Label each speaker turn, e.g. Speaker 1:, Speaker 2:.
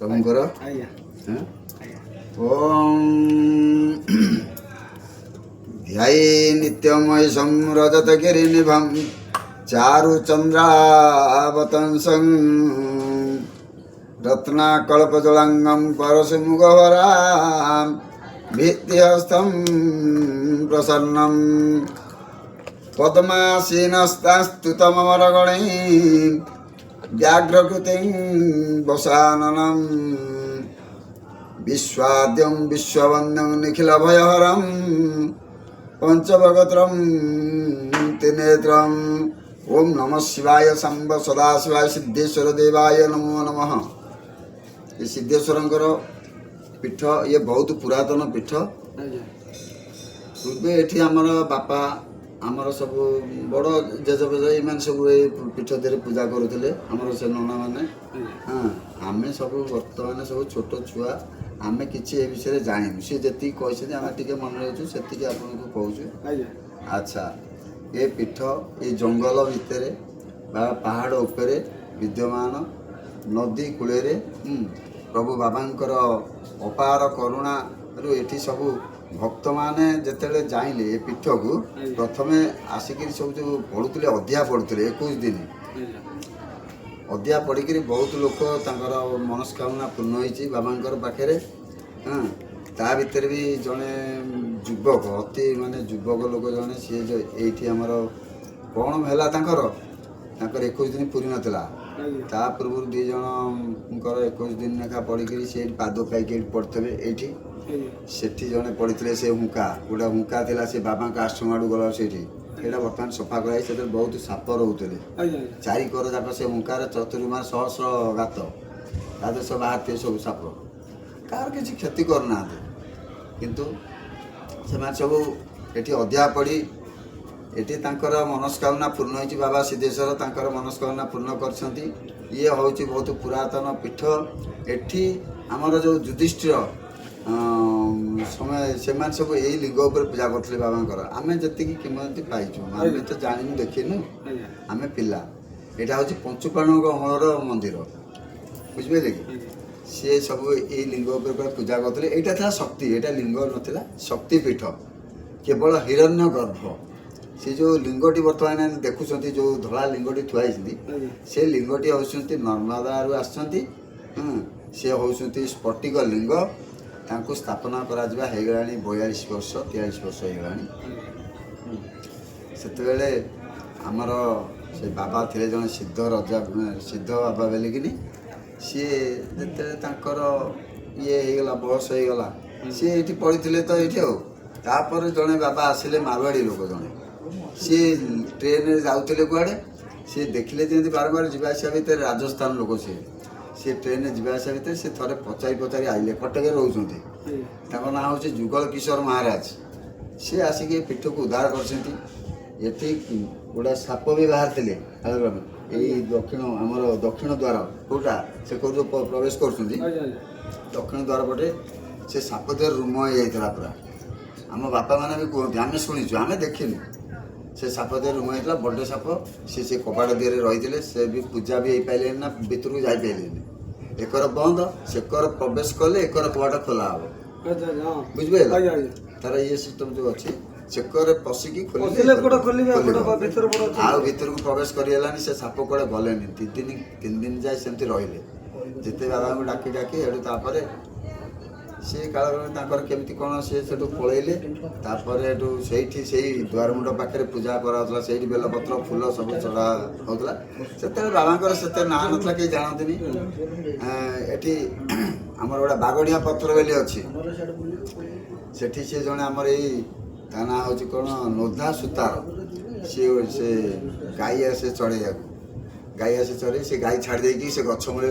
Speaker 1: ପ୍ରଭୁଙ୍କର।
Speaker 2: ଆଜ୍ଞା।
Speaker 1: ହଁ?
Speaker 2: ଆଜ୍ଞା।
Speaker 1: ଓಂ ଧ୍ୟାୟେ ନିତ୍ୟମୟିଷं ରଜତଗିରିନିଭं ଚାରୁ ଚନ୍ଦ୍ରାବତଂସଂ ରତ୍ନାକଳ୍ପଜଳାଙ୍ଗं ପରଶୁମୁଖଭରାं ଭିତ୍ତିହସ୍तं ପ୍ରସନ୍ନಂ ପଦ୍ମାସୀନସ୍ତାସ୍ତୁତମରଗଣैः ବ୍ୟାଘ୍ରକୃତିं ବସାନନम् ବିଶ୍ୱାଦ୍ୟं ବିଶ୍ୱବନ୍ଦ୍ୟं ନିଖିଳଭୟହରं ପଞ୍ଚବକ୍ତ୍ରं ତ୍ରିନେତ୍ରम्। ଓಂ ନମଃ ଶିବାୟ, ଶାମ୍ବ ସଦାଶିବାୟ, ସିଦ୍ଧେଶ୍ୱର ଦେବାୟ ନମୋ ନମଃ। ଏ ସିଦ୍ଧେଶ୍ୱରଙ୍କର ପୀଠ, ଇଏ ବହୁତ ପୁରାତନ ପୀଠ। ପୂର୍ବେ ଏଠି ଆମର ବାପା, ଆମର ସବୁ ବଡ଼ ଜେଜେ ଫେଜେ, ଏମାନେ ସବୁ ଏଇ ପୀଠ ଦେହରେ ପୂଜା କରୁଥିଲେ, ଆମର ସେ ନନାମାନେ। ହଁ, ଆମେ ସବୁ ବର୍ତ୍ତମାନ ସବୁ ଛୋଟ ଛୁଆ, ଆମେ କିଛି ଏ ବିଷୟରେ ଜାଣିନୁ। ସିଏ ଯେତିକି କହିଛନ୍ତି, ଆମେ ଟିକେ ମନେ ରହୁଛୁ, ସେତିକି ଆପଣଙ୍କୁ କହୁଛୁ। ଆଚ୍ଛା, ଏ ପୀଠ ଏ ଜଙ୍ଗଲ ଭିତରେ ବା ପାହାଡ଼ ଉପରେ ବିଦ୍ୟମାନ, ନଦୀ କୂଳରେ। ପ୍ରଭୁ ବାବାଙ୍କର ଅପାର କରୁଣାରୁ ଏଠି ସବୁ ଭକ୍ତମାନେ ଯେତେବେଳେ ଯାଇଲେ ଏ ପୀଠକୁ, ପ୍ରଥମେ ଆସିକିରି ସବୁ ଯେଉଁ ପଢ଼ୁଥିଲେ, ଅଧିଆ ପଢ଼ୁଥିଲେ 21 ଦିନ। ଅଧିଆ ପଢ଼ିକିରି ବହୁତ ଲୋକ ତାଙ୍କର ମନସ୍କାମନା ପୂର୍ଣ୍ଣ ହେଇଛି ବାବାଙ୍କର ପାଖରେ। ହଁ, ତା ଭିତରେ ବି ଜଣେ ଯୁବକ, ଅତି ମାନେ ଯୁବକ ଲୋକ ଜଣେ, ସିଏ ଯେଉଁ ଏଇଠି ଆମର କ'ଣ ହେଲା, ତାଙ୍କର 21 ଦିନ ପୁରି ନଥିଲା। ତା ପୂର୍ବରୁ ଦୁଇ ଜଣଙ୍କର 21 ଦିନ ଲେଖା ପଡ଼ିକିରି ସେ ଏଇଠି ପାଦ ପାଇକି ଏଇଠି ପଡ଼ିଥିବେ ଏଇଠି। ସେଠି ଜଣେ ପଡ଼ିଥିଲେ। ସେ ହୁଙ୍କା, ଗୋଟେ ହୁଙ୍କା ଥିଲା, ସେ ବାବାଙ୍କ ଆଶ୍ରମ ଆଡ଼କୁ ଗଲା ସେଇଠି। ସେଇଟା ବର୍ତ୍ତମାନ ସଫା କରାଯାଇ, ସେଥିରେ ବହୁତ ସାପ ରହୁଥିଲେ। ଚାରିକର ଯାକ ସେ ହୁଙ୍କାର ଚତୁର୍ମା ସହସ୍ର ଗାତ, ତା ଦେହରେ ସବୁ ବାହାରିଥିବେ ସବୁ ସାପ। କାହାର କିଛି କ୍ଷତି କରୁନାହାନ୍ତି, କିନ୍ତୁ ସେମାନେ ସବୁ ଏଠି ଅଧିଆ ପଡ଼ି ଏଠି ତାଙ୍କର ମନସ୍କାମନା ପୂର୍ଣ୍ଣ ହେଇଛି। ବାବା ସିଦ୍ଧେଶ୍ୱର ତାଙ୍କର ମନସ୍କାମନା ପୂର୍ଣ୍ଣ କରିଛନ୍ତି। ଇଏ ହେଉଛି ବହୁତ ପୁରାତନ ପୀଠ। ଏଠି ଆମର ଯେଉଁ ଯୁଧିଷ୍ଠିର ସମୟ, ସେମାନେ ସବୁ ଏଇ ଲିଙ୍ଗ ଉପରେ ପୂଜା କରୁଥିଲେ ବାବାଙ୍କର। ଆମେ ଯେତିକି କିମ୍ବଦନ୍ତୀ ପାଇଛୁ, ଆମେ ତ ଜାଣିନୁ, ଦେଖିନୁ, ଆମେ ପିଲା। ଏଇଟା ହେଉଛି ପଞ୍ଚୁପାଣ୍ଡବଙ୍କ ଅମଳର ମନ୍ଦିର, ବୁଝିପାରିଲେ କି? ସିଏ ସବୁ ଏଇ ଲିଙ୍ଗ ଉପରେ ପୁରା ପୂଜା କରୁଥିଲେ। ଏଇଟା ଥିଲା ଶକ୍ତି, ଏଇଟା ଲିଙ୍ଗ ନଥିଲା, ଶକ୍ତି ପୀଠ। କେବଳ ହିରଣ୍ୟ ଗର୍ଭ, ସେ ଯେଉଁ ଲିଙ୍ଗଟି ବର୍ତ୍ତମାନ ଦେଖୁଛନ୍ତି, ଯେଉଁ ଧଳା ଲିଙ୍ଗଟି ଥୁଆ ହେଇଛନ୍ତି, ସେ ଲିଙ୍ଗଟି ହେଉଛନ୍ତି ନର୍ମଦାରୁ ଆସିଛନ୍ତି। ହଁ, ସେ ହେଉଛନ୍ତି ସ୍ଫଟିକ ଲିଙ୍ଗ। ତାଙ୍କୁ ସ୍ଥାପନା କରାଯିବା ହେଇଗଲାଣି 42 ବର୍ଷ, 43 ବର୍ଷ ହେଇଗଲାଣି। ସେତେବେଳେ ଆମର ସେ ବାବା ଥିଲେ ଜଣେ ସିଦ୍ଧ ରଜା, ସିଦ୍ଧ ବାବା ବୋଲିକିନି। ସିଏ ଯେତେବେଳେ ତାଙ୍କର ଇଏ ହେଇଗଲା, ବୟସ ହେଇଗଲା, ସିଏ ଏଇଠି ପଡ଼ିଥିଲେ ତ ଏଇଠି। ଆଉ ତାପରେ ଜଣେ ବାବା ଆସିଲେ, ମାରୱାଡ଼ି ଲୋକ ଜଣେ। ସିଏ ଟ୍ରେନରେ ଯାଉଥିଲେ କୁଆଡ଼େ, ସିଏ ଦେଖିଲେ ଯେମିତି ବାରମ୍ବାର ଯିବା ଆସିବା ଭିତରେ, ରାଜସ୍ଥାନ ଲୋକ ସିଏ। ସିଏ ଟ୍ରେନରେ ଯିବା ଆସିବା ଭିତରେ ସେ ଥରେ ପଚାରି ପଚାରି ଆଇଲେ। କଟକରେ ରହୁଛନ୍ତି। ତାଙ୍କ ନାଁ ହେଉଛି ଯୁଗଳ କିଶୋର ମହାରାଜ। ସିଏ ଆସିକି ଏ ପୀଠକୁ ଉଦ୍ଧାର କରିଛନ୍ତି। ଏଠି ଗୋଟେ ସାପ ବି ବାହାରିଥିଲେ କାଳକ୍ରମେ। ଏଇ ଦକ୍ଷିଣ, ଆମର ଦକ୍ଷିଣ ଦ୍ୱାର କୋଉଟା, ସେ କୋଉ ଯୋଉ ପ୍ରବେଶ କରୁଛନ୍ତି,
Speaker 2: ଆଜ୍ଞା ଆଜ୍ଞା
Speaker 1: ଦକ୍ଷିଣ ଦ୍ୱାର ପଟେ ସେ ସାପ ଦେହରେ ରୁମ ହେଇଯାଇଥିଲା ପୁରା। ଆମ ବାପାମାନେ ବି କୁହନ୍ତି, ଆମେ ଶୁଣିଛୁ, ଆମେ ଦେଖିନୁ। ସେ ସାପ ଦେହରେ ରୁମ ହେଇଥିଲା, ବଡ଼ ସାପ। ସେ କବାଟ ଦେହରେ ରହିଥିଲେ। ସେ ବି ପୂଜା ବି ହେଇପାରିଲେନି ନା ଭିତରକୁ ଯାଇପାରିଲେନି। ଏକର ବନ୍ଦ, ସେକର ପ୍ରବେଶ କଲେ ଏକର କବାଟ ଖୋଲା ହବ।
Speaker 2: ଆଚ୍ଛା ଆଚ୍ଛା ହଁ।
Speaker 1: ବୁଝିପାରିଲ?
Speaker 2: ଆଜ୍ଞା।
Speaker 1: ତାର ଇଏ ସିଷ୍ଟମ ଯୋଉ ଅଛି, ସେକରେ ପଶିକି ଖୋଲିଲେ
Speaker 2: ପଶିଲେ ଏପଟ ଖୋଲିବେ,
Speaker 1: ଖୋଲିବ।
Speaker 2: ଏପଟ ଭିତର ପଟ ଅଛି।
Speaker 1: ଆଉ ଭିତରକୁ ପ୍ରବେଶ କରିହେଲାନି। ସେ ସାପ କୁଆଡ଼େ ଗଲେନି, 2 ଦିନ 3 ଦିନ ଯାଏ ସେମିତି ରହିଲେ। ଯେତେ ବାବାଙ୍କୁ ଡାକି ଡାକି ହେଠୁ ତାପରେ ସିଏ କାଳକ୍ରମେ ତାଙ୍କର କେମିତି କ'ଣ ସିଏ ସେଠୁ ପଳେଇଲେ। ତାପରେ ହେଠୁ ସେଇଠି ସେଇ ଦୁଆର ମୁଣ୍ଡ ପାଖରେ ପୂଜା କରାହେଉଥିଲା। ସେଇଠି ବେଲପତ୍ର, ଫୁଲ ସବୁ ଚଢ଼ା ହେଉଥିଲା। ସେତେବେଳେ ବାବାଙ୍କର ସେତେ ନାଁ ନଥିଲା, କେହି ଜାଣନ୍ତିନି। ଏଠି ଆମର ଗୋଟେ ବାଗଡ଼ିଆ ପଥର ବୋଲି ଅଛି। ସେଠି ସିଏ ଜଣେ ଆମର ଏଇ ତା ନାଁ ହେଉଛି କ'ଣ, ନୋଧା ସୂତାର। ସିଏ ସେ ଗାଈ ଆସେ ଚଢ଼େଇବାକୁ, ଗାଈ ଆସେ ଚଢ଼େଇ, ସେ ଗାଈ ଛାଡ଼ି ଦେଇକି ସେ ଗଛ ମୂଳରେ